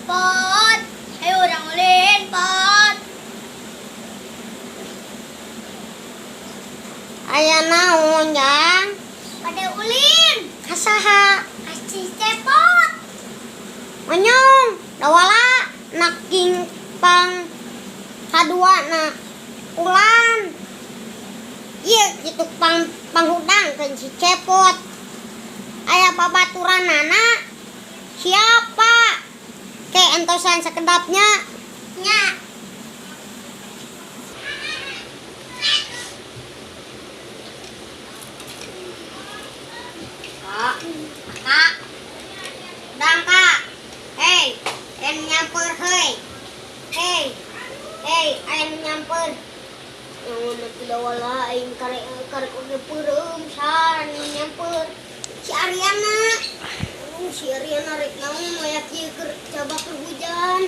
Pot, ayo urang ulin, Pot. Aya naon, Jang? Pada ulin. Ka saha? Ka si Cepot. Monyong, dawala naking pang kadua na ulan. Ieu kitu pang panghudangkeun si Cepot. Aya babaturanana siapa? Ke entosan sakedapnya. Nya. Kak, kak, dang kak. Hei, aya nu nyamper hei. Hei, hei, aya nu nyamper. Yang mana tidak wala aing karek karek oge peureum saha nu nyamper. Si Ariana. Si Ariana rek naon aya kieu keur coba keur hujan.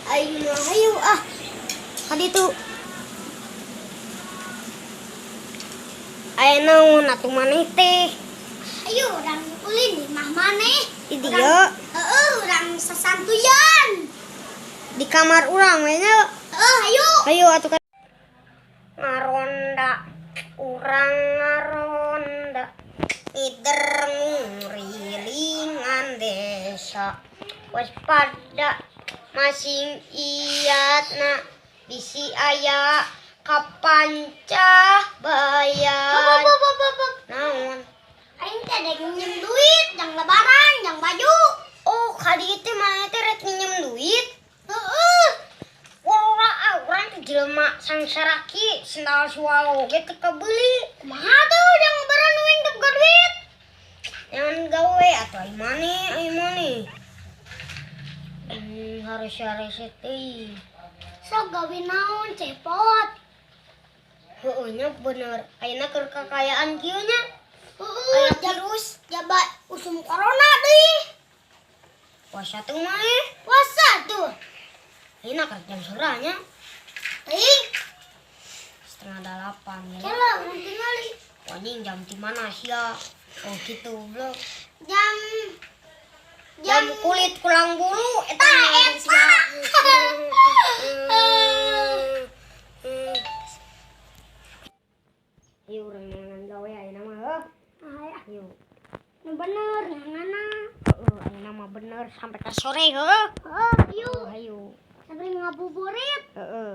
Aing mah hayu ah. Ka ditu. Aya naon atuh maneh teh? Ayo urang ulin di imah maneh. Di dieu? Heeh, urang sasantuyan. Di kamar urang we nya. Heeh, ayo. Ayo atuh ka. Ngaronda, urang ngaronda, ngider ngurilingan desa. Waspada masing iyatna bisi aya kapancah bayan. Bop, bop, bop, bop. Naon? Aing teh dek minjem duit, jang lebaran, jang baju. Oh, kali itu maneh teh rek minjem duit? Heeh. Ora ah, urang teh jelema sangsaraki sendal swallow ge teu kabeuli. Kumaha tuh jang lebaran uing teu boga duit? Jangan gawe atuh ai maneh, ai maneh. Harus harus teuing. Sok gawe naon, Cepot? Heueuh nya bener. Ayeuna keur kakayaan kieu nya. Heeh, Aya virus. Jaba usum corona deui. Puasa tuh maneh. Puasa tuh. Ayeuna keur jam sabaraha nya? Teuing. 7.30 ya. Kela urang tingali. Anjing jam di mana sia? Oh gitu blok. Jam Jam kulit kurang bulu eta Tah, mah eta. sia. Ayo urang neangan gawe ayeuna mah heuh. Ah, Ayo. nu bener neanganna. Heeh, ayeuna mah bener sampai ka sore heuh. Heeh, ayo. Ayo. Sambil ngabuburit. Heeh.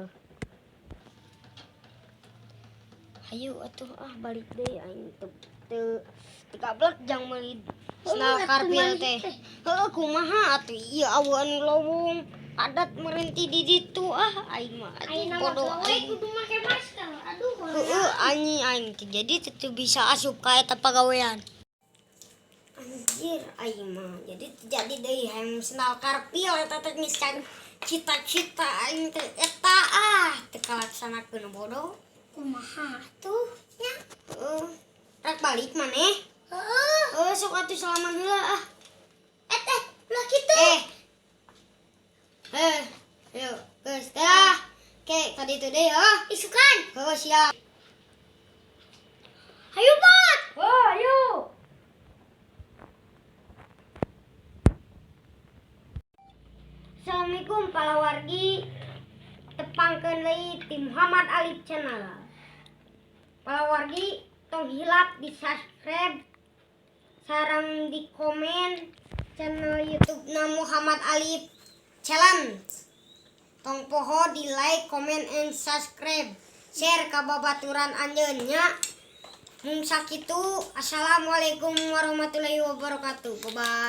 Ayo atuh ah balik deui aing teu teu teu gablek jang meuli sendal Heeh, karpil atuh teh. teh. Heeh, kumaha atuh ieu awean nu lowong padat merenti di ditu ah aing mah atuh Ayeuna mah bodoh gawe aing. kudu make masker. Aduh, Heeh, anjing aing teh jadi teu bisa asup ka eta pagawean. Anjir aing mah jadi deui hayang sendal karpil eta teh geus can cita-cita aing teh eta ah teu kalaksanakeun bodoh. Kumaha tuh nya? Heeh. Rek balik maneh? Heeh. Heeh, sok atuh salaman heula ah. Eh teh, ulah kitu. Eh. Eh, yuk, geus dah. Oke, tadi itu deh ya. Isukan. Heeh, siap. Hayu, Pot. Oh, ayo. Assalamualaikum para wargi. Tepangkeun deui ti Muhammad Alif Channel. Para wargi tong hilap di subscribe sareng di komen channel YouTube na Muhammad Alif Challenge. Tong poho di like, comment, and subscribe. Share ka babaturan anjeun nya. Mung sakitu. Assalamualaikum warahmatullahi wabarakatuh. Bye bye.